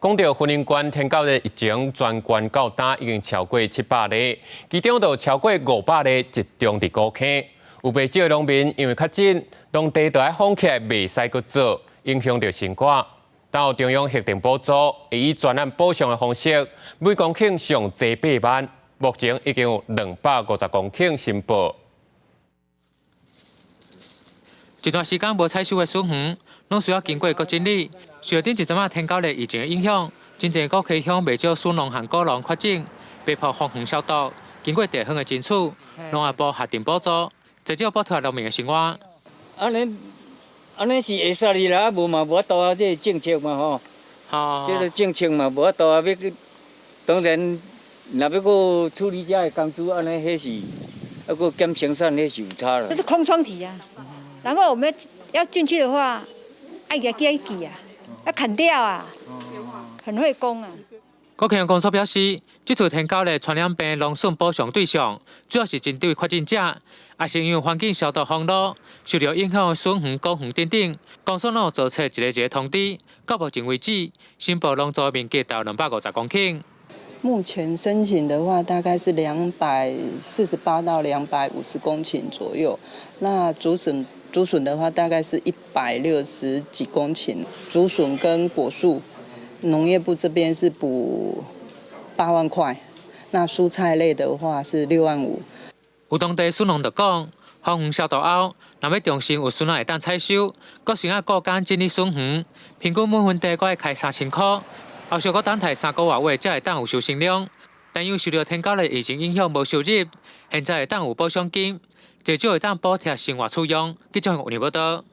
講到雲林縣天狗日疫情，全縣到今已經超過700例，其中就超過500例集中佇古坑。有袂少農民因為確診，農地就愛封起來，袂使閣做，影響著生活。到中央核定補助，會以專案補償的方式，每公頃上濟8萬。目前已經有250公頃申報。一段時間無採收的筍園，攏需要經過閣整理。受頂一陣仔天狗日疫情的影響，真濟古溪鄉袂少筍農和果農確診，被迫封園消毒。經過地方的爭取，農業部下定補助，濟少補貼農民的生活。按呢按呢是會使哩啦，無嘛無法度啊，這個政策嘛吼，這個政策嘛無法度啊，欲去當然，若欲閣處理這个工資，按呢彼是啊閣減生產，彼是有差啦。這是空窗期啊，然後我們要進去的話，愛共剪去啊，要砍掉啊，很費工啊。古溪鄉公所表示，這次天狗日傳染病農損補償對象，主要是針對確診者，也是因為環境消毒封路，受著影響的筍園、果園等等，公所攏有做出一個一個通知。到目前為止，申報農作面積達250公頃。目前申請的話，大概是248到250公頃左右。那竹筍，竹筍的話，大概是160幾公頃。竹筍跟果樹，農業部這邊是補8萬塊，那蔬菜類的話是6萬5。有當地筍農就講，封園消毒後，若欲重新有筍仔會當採收，閣先愛雇工整理筍園，平均每分地閣愛開3000塊，後續閣等待3個外月才會當有收成量。但因為受著天狗日疫情影響無收入，現在會當有補償金，至少會當補貼生活使用。記者黃玉報道。